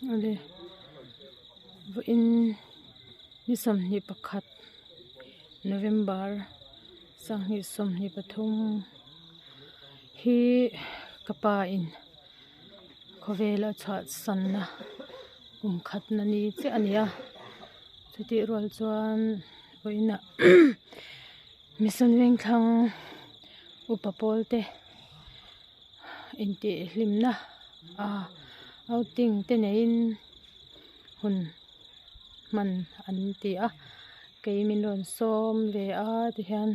Awle vawiin ni 21 November 2023 hi ka pa in khawvel a chhuahsanna kum khatna ni chiah a ni a chutih rual chuan vawiinah Mission Vengthlang upa pawl te. Intihhlimna ah outing te neiin hun hman an ti a kei min rawn sawm ve a tihian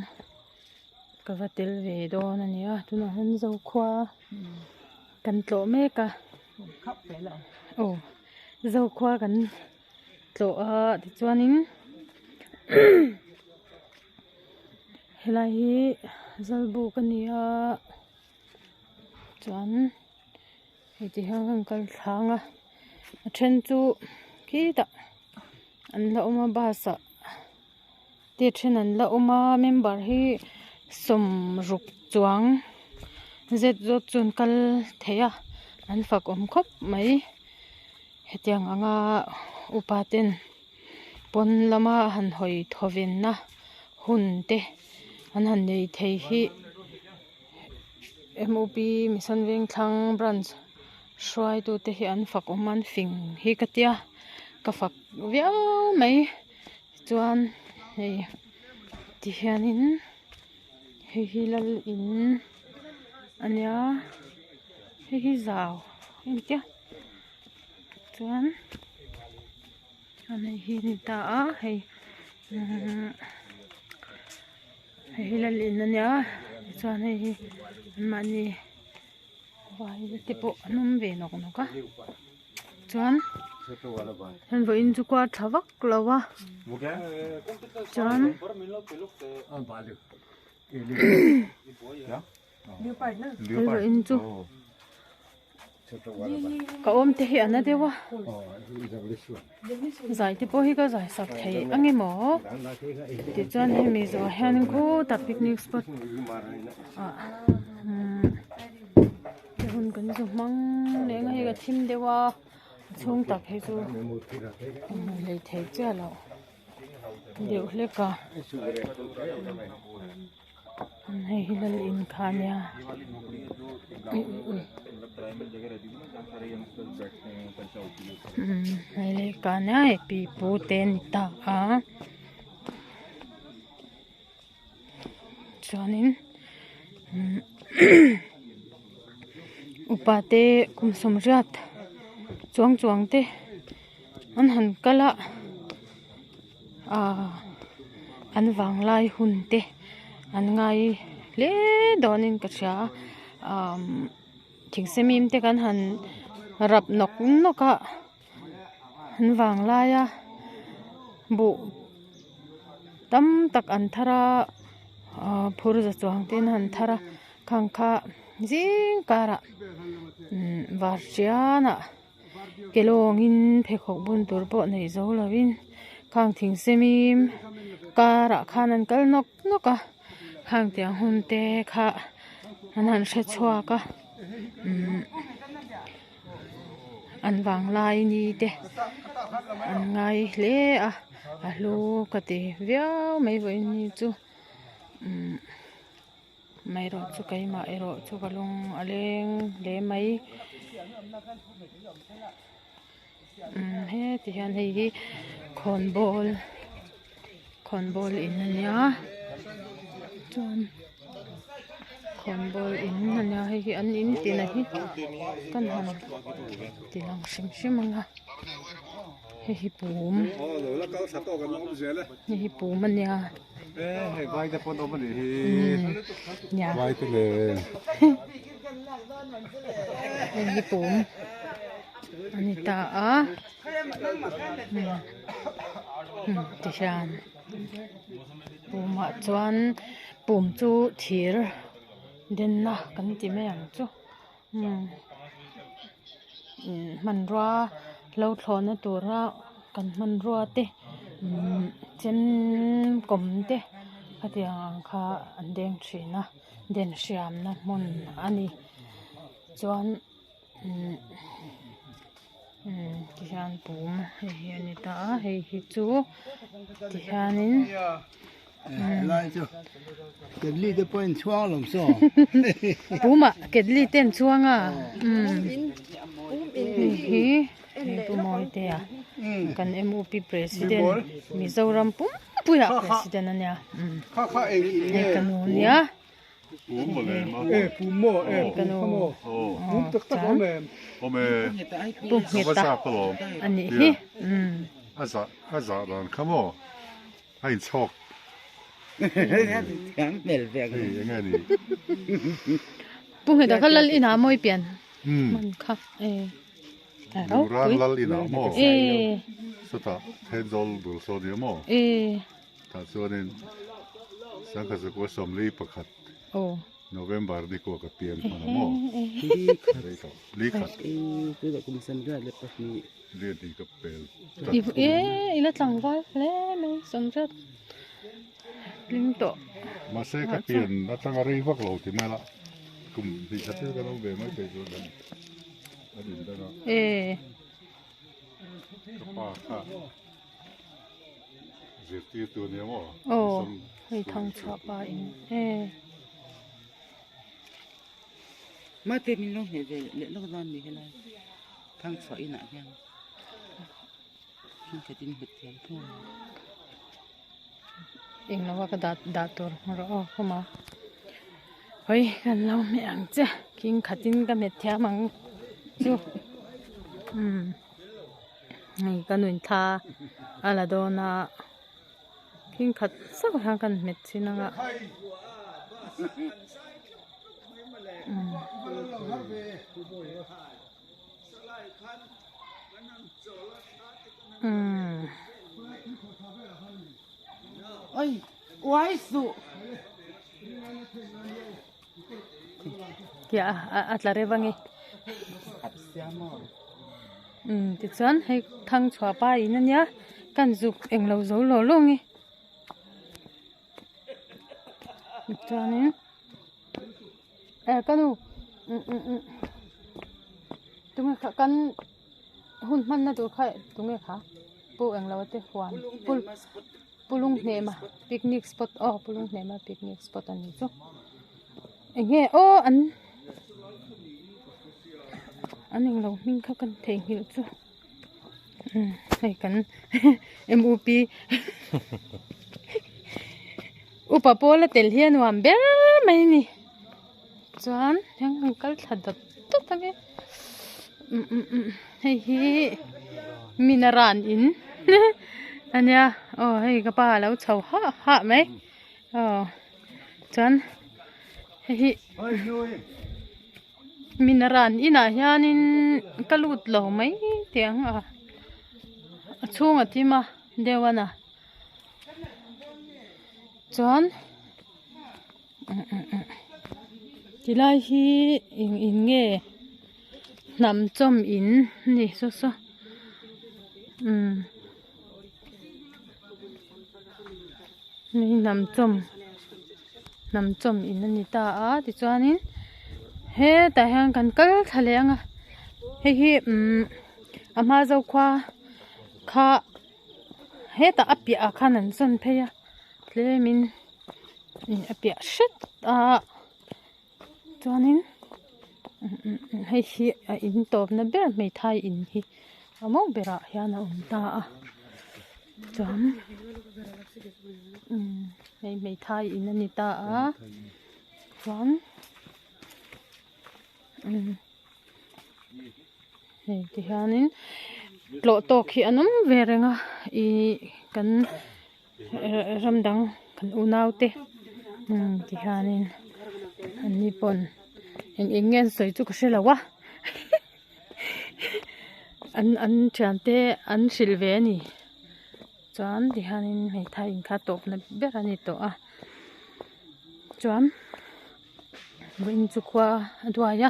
ka va tel ve dawn a ni a tunah hian zokhua kan tlawh mek a aw zokhua kan tlawh a tichuanin helai hi zawlbuk a ni a chuan hei ti hian an kal thlâng a a then chu khitah an la awm a bus ah te then an la awm a member hi sawmruk chuang zet zawt chu an kal thei a an fak awm khawp mai hetiang anga upa ten. Pawn lama han hawi thawvenna hun te an han nei thei hi M O P Mission Vengthlang branch hruaitu te hi an fak awm an fing hi ka tia ka fak viau mai chuan hei tihianin hei hi lal in ania hei hi zau a ni tia chuan. Hei hi ni ta a hei umm hei hi lal in ania tichuan hei hi anmahni vai te pawh an awm ve nawk nawk a chuan heng vawiin chu kuar tha vak lo a chuan vawiin chu. Ka awm te hi a na deuh a zai te pawh hi ka zai sak thei ang emaw tichuan hemi zawh ah hian khutah picnic spot ah umm te hun kan zu hmang leh ang a hei ka thim deuh a a chhung tak hi chu ka hmu hlei thei chiah loh deuh hlek a. Hei hi lal in kha a nia ui ui ui umm hei leh ka nia hei pi pu te a ni ta a chuanin umm upa te kum sawmriat chuang chuang te an han kal a. Ahh an vanglai hun te an ngai hle dawnin ka hria a ahh thingsemim te kan han rap nawk nawk a an vanglai a buh tam tak an thar a ahh phur za chuang te an han thar a khang kha zing karah umm vartianah. Ke lawngin pheikhawk bun tur pawh nei zo lovin khang thing semim karah khan an kal nawk nawk a khang tiang hun te kha an han hre chhuak a umm an vanglai ni te an ngai hle a a hlu ka ti viau mai vawiin ni chu umm. Amaherawh chu keimah erawh chu ka lung a leng hle mai umm heti hian hei hi khawnbawl khawnbawl in a nia chuan khawnbawl in a nia hei hi an in tina hi kan han ti lang hrim hrim ang a hei hi pum hei hi pum a nia. Nia hei hi pum a ni ta a tihian pumah chuan pum chu thir denna kan ti mai ang chu hmanrua lo thlawhna tura kan hmanrua te chem kawm te khatiang ang kha an deng thin a den hriamna hmun a ni chuan ti. Tihian pum hei hi a ni ta a hei hi chu tihianin pumah ketli te an chuang a umm hei hi hei pu Mawitea kan M U P president Mizoram pumpuiah president a nia umm hei ka nu nia. Pu Ngheta a nih hi. Pu Ngheta kha lal inah mawi pian hman kha e. E. Tah chuanin Sangkhazakuwa 41 November ni kuah ka pian hman a maw? Li khat. Riat hi ka pel tlat. E i la tlangval hle mai 80 tling tawh. Mahse ka pian atanga rei vak lo ti mai la kum hnih khat chu ka lo ve mai thei chuan an indang a. E. Ka pa kha. Zirtirtu a nia maw? Aw, hei thang chhuah pa in e. Mate min lo hmeh ve leh lawk dawn ni helai thang chhuah inah hian thenkhat in hmet thiam thung a. Englo a ka dah dah tur rawh aw khawma hawi kan lo hmeh ang che khing khatin ka hmet thiam ang chu umm. Hei ka nuin thla a la dawn a thing khat chauh hian kan hmet thin ang a umm. A tla reuh ange umm tichuan hei thang chhuah pa in ania kan zuk englo zo lawh lawh ange tichuanin eh ka nu umm umm umm tunge kha kan hun hmanna tur kha tunge kha pu englo te huan Pulung hnema picnic spot aw pulung hnema picnic spot a ni chu eng nge aw an an englo hming kha kan theihnghilh chu umm hei kan M U P upa pawl a tel hi a nuam ber mai a ni chuan heng an kal thla dawt dawt ang e umm umm umm hei hi minaran in ania aw hei ka pa alo chho hah hah mai aw chuan hei hi minaran inah hianin ka lut lo mai teh ang a a chhung a thim a deuh a na chuan. Tilai hi eng in nge hnam chawm in a ni saw saw umm hei hnam chawm hnam chawm in a ni ta a tichuanin hetah hian kan kal thla leh ang a hei hi umm a hma zokhua kha hetah a piah ah khan an sawn phei a tlemin. A piah hret a chuanin hei hi a in tawpna ber hmeithai in hi a maw berah hian a awm ta a chuan hei hmeithai in a ni ta a chuan hei ti hianin tlawh tawk hi an awm ve reng a ih kan. Ram dang kan unau te ti hianin an ni pawn eng eng nge an sawi chu ka hre lo a an an thian te an hrilh ve a ni chuan ti hianin hmeithai in kha tawpna ber a ni tawh a chuan vawiin chu khua a duai a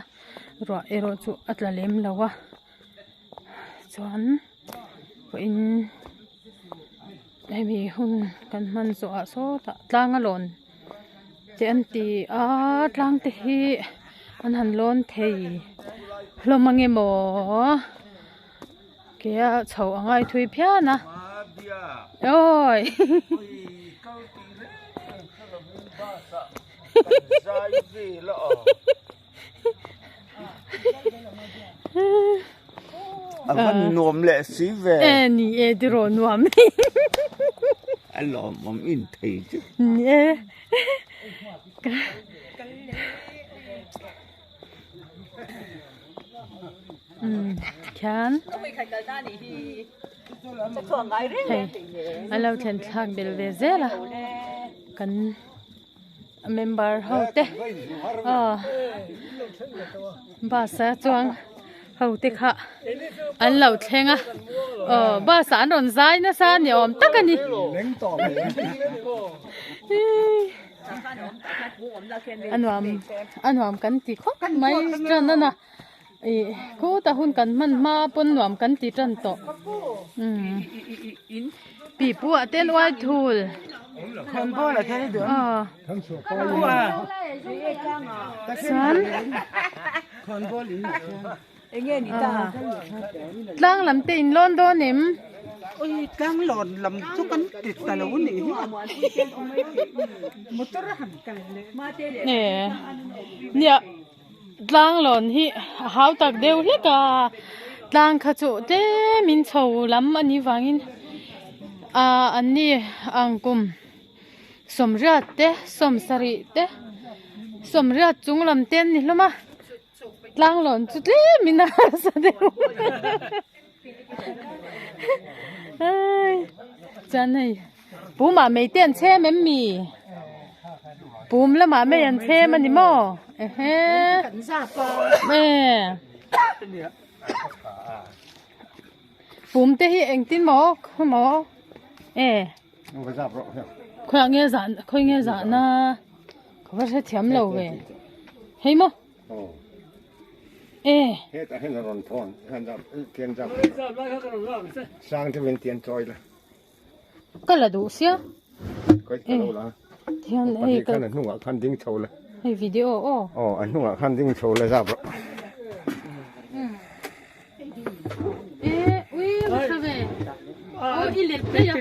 ruah erawh chu a tla lem lo a chuan vawiin. Hemi hun kan hman zawhah sawtah tlang a lawn te an ti a tlang te hi an han lawn thei hlawm ang emaw. Ke a chho a ngai thui phian a. Awi. A van nuam leh si ve. E ni e tiraw nuam ni. A lawmawm in thei chu. Ni e. Umm khian hei a lo thlen thlak bel ve zel a kan member ho te aw bus a chuang ho te kha an lo thleng a aw bus ah an rawn zai nasa ni awm tak a ni. A nuam a nuam kan ti khawp mai tan a na ih khutah hun kan hman hma pawn nuam kan ti tan tawh umm pipu ah te an uai thul aw chuan Tlang lam te in lawn dawn em? Ui tlang lawn lam chu kan ti ta lo nih hi a. Motor a han kal leh. E nia tlang lawn hi a hau tak deuh hlek a tlang kha chu tlem in chho lam a nih vangin ah an ni ang kum sawmriat te sawmsarih te sawmriat chung lam te an ni hlawm a. Tlanglawn chu tlem in a harsa deuh ai chuan hei pum ah mai te an chhem em mi pum lamah mai an chhem a ni maw ehe e pum te hi engtin maw khaw maw e khawiah nge zah khawi nge zahna ka va hrethiam lo ve hei maw. E. Hetah hian a rawn thawn tian zap sang te min tian chawi la. Ka la duh sia. Ka lo la. Tian hei ka. Khan a hnungah khan ding chho la. Hei video aw. Aw a hnungah khan ding chho la zap rawh. E ui va tha ve. Aw i let daih a.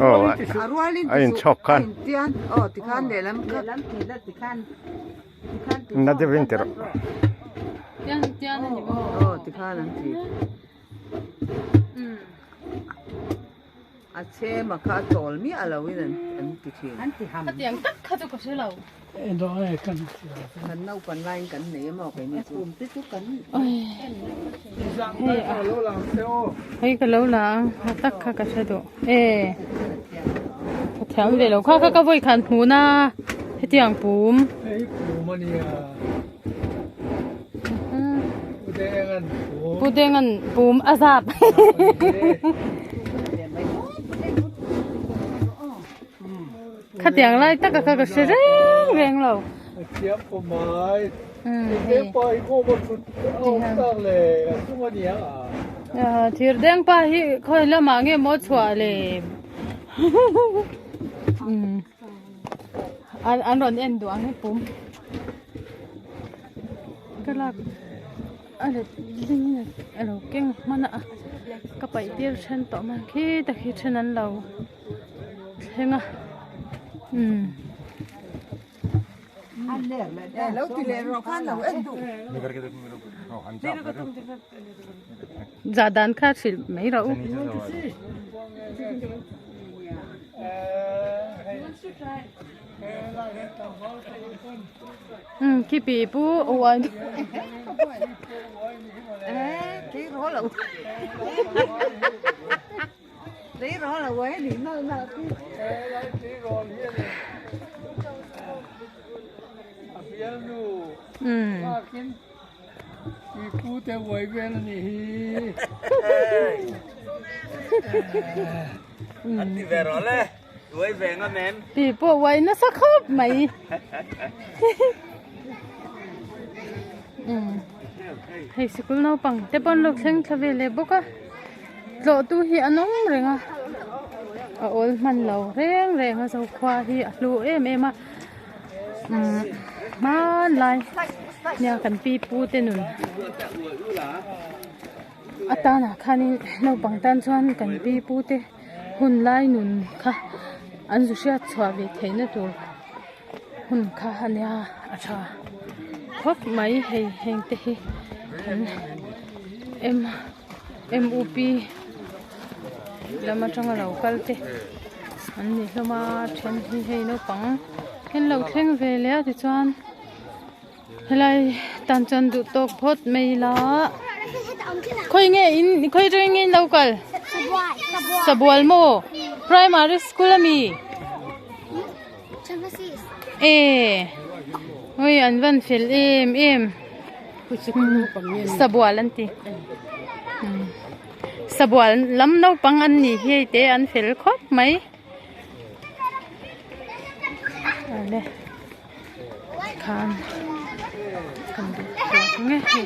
Aw a in chhawk khan. Tian aw tikhan lehlam kha. Na deuh in ti rawh. Tian tian a ni maw? Aw tikhan an ti. A chhem a kha a chawl miah lo in an ti thin. Khatiang tak kha chu ka hre lo. Kan naupan laiin kan nei a maw keini chu. Hei a hei ka lo la ang a tak kha ka hre duh e ka thiam ve lo kha kha ka vawi khan hmuh na hetiang pum pu deng an pum a zap Khatiang lai taka kha ka hre reng reng lo. Thir deng pa hi khawi lamah nge maw chhuah le. An rawn en duh ang he pum. Ka lak a let ding a lo keng hman a ka paih tir then tawh mai khi tak hi then an lo. Thleng a umm. Zah dan kha hrilh mai rawh u. Umm khi pi pu uan. Tih pawh uai nasa khawp mai. Hei sikul naupang te pawh an lo thleng thla ve leh bawk a. Tlawh tu hi an awm reng a a awl hman lo reng reng a zokhua hi a hlu em em a umm hmanlai nia kan pi pu te nun. Atanah khanin naupang tan chuan kan pi pu te hun lai nun kha an zu hriat chhuah ve theihna tur hun kha a nia a tha khawp mai hei heng te hi kan M M U P lam atanga lo kal te an ni hlawm a then hi hei naupang an lo thleng ve leh a tichuan. Helai tan chuan duh tawk phawt mai ila khawi nge in khawi atangin nge in lo kal sabual maw primary school ami e ui an van fel em em sabual an ti sabual lam naupang an nih hi hei te an fel khawp mai awle. Khan kan duh tawk nge hei.